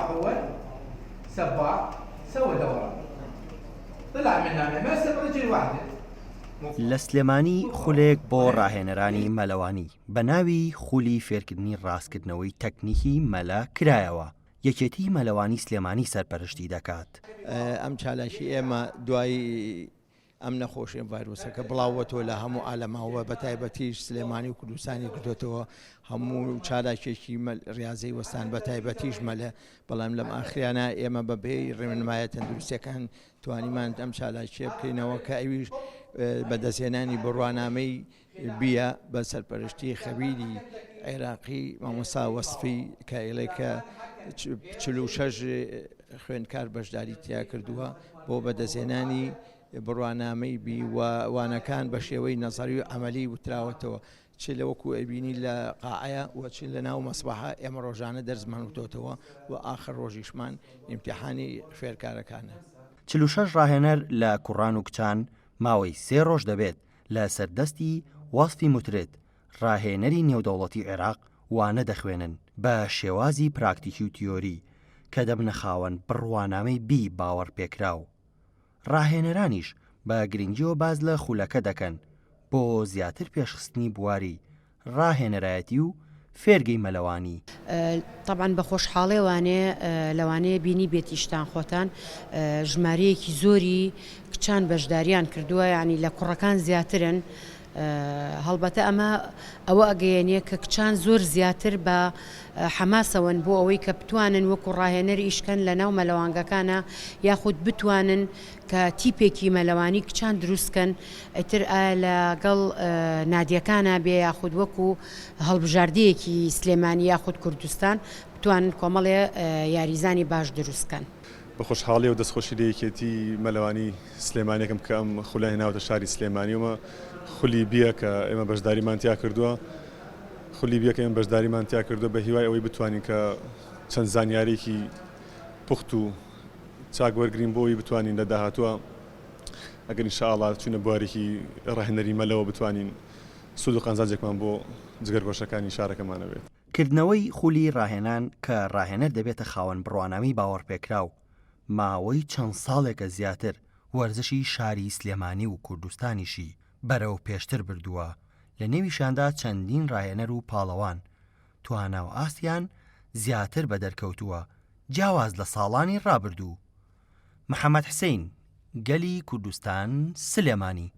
هو سباح سوى دوران طلع من هنا بس برجل واحدة. لە سلێمانی خولێک بۆ ڕاهێنەرانی مەلەوانی بە ناوی خولی فێرکردنی ڕاستکردنەوەی تەکنیکی مەلە کرایەوە، یەکێتی مەلەوانی سلێمانی سەرپەرشتی دەکات. ئەم چالاکی ئێمە دوای ئەم نەخۆشیە ڤایرۆسەکە بڵاوبووەتەوە لە هەموو عالەماوە بە تایبەتیش سلێمانی و کوردستانی گرتوێتەوە هەموو چالاکێکی ریاضی وەستان بە تایبەتیش مەلە بەڵام لەم ئاخریانە ئێمە بە بێ ڕێنمایە تەندروستیەکان توانیمان ئەم چالاکیە بکەینەوە کە ئەویش بەدەستهێنانی بڕوانامەی بیە بە سەرپەرشتی خەبیری عێراقی مامۆستا وەسفی کە ئەڵێ کە 46 خوێندکار بەشداری تیا کردووە بۆ بەدەستهێنانی بڕوانامەی بی و وانەکان بە شێوەی نەزەری و عەمەلی وتراوەتەوە چ لە وەکو ئەبینی لە قاعەیە و چ لە ناو مەسبەحە ئێمە ڕۆژانە دەرسمان وتۆتەوە و ئاخر ڕۆژیشمان ئیمتیحانی فێرکارەکانە. 46 ڕاهێنەر لە کوڕان و کچان ماوەی سێ ڕۆژ دەبێت لە سەر دەستی وەسفی موترد ڕاهێنەری نێودەوڵەتی عێراق وانە دەخوێنن بە شێوازی پراکتیکی و تیۆری کە دەبنە خاوەن بڕوانامەی بی باوەڕپێکراو. ڕاهێنەرانیش بە گرنگیەوە باس لە خولەکە دەکەن بۆ زیاتر پێشخستنی بواری ڕاهێنەرایەتی و فێرگەی مەلەوانی. تەبعەن بە خۆشحاڵێ وانێ لەوانەیە بینی بێتیشتان خۆتان ژمارەیەکی زۆری کچان بەشداریان کردووە یانی لە کوڕەکان زیاترن هەڵبەتە ئەمە ئەوە ئەگەیەنێ کە کچان زۆر زیاتر بە حەماسەوەن بۆ ئەوەی کە بتوانن وەکو ڕاهێنەر ئیشکەن لە ناو مەلەوانگەکانە یاخود بتوانن کە تیپێکی مەلەوانی کچان دروست کەن ئیتر ئایا لە گەڵ نادیەکانا بێ یاخود وەکو هەڵبژاردەیەکی سلێمانی یاخود کوردستان بتوانن کۆمەڵێ یاریزانی باش دروست کەن. بە خۆشحاڵیەوە دەستخۆشی لە یەکێتی مەلەوانی سلێمانی ئەکەم کە ئەم خولە هێناوەتە شاری سلێمانی و ئەمە خولی بیە کە ئێمە بەشداریمان تیا کردووە خولی بیە کە ئێمە بەشداریمان تیا کردووە بە هیوای ئەوەی بتوانین کە چەند زانیارێکی پوخت و چاک وەرگرین بۆ ئەوەی بتوانین لە داهاتووە ئەگەر ان شاء اللە چوینە بوارێکی ڕاهێنەری مەلەوە بتوانین سوود و قازانجێکمان بۆ جگەرگۆشەکانی شارەکەمان هەبێت. کردنەوەی خولی ڕاهێنان کە ڕاهێنەر دەبێتە خاوەن بڕوانامەی باوەڕپێکراو، ماوەی چەند ساڵێکە زیاتر وەرزشی شاری سلێمانی و کوردستانیشی بەرەو پێشتر بردووە، لە نێویشیاندا چەندین ڕاهێنەر و پاڵەوان توانا و ئاستیان زیاتر بەدەرکەوتووە جیاواز لە ساڵانی ڕابردوو. محەمەد حسین، گەلی کوردستان، سلێمانی.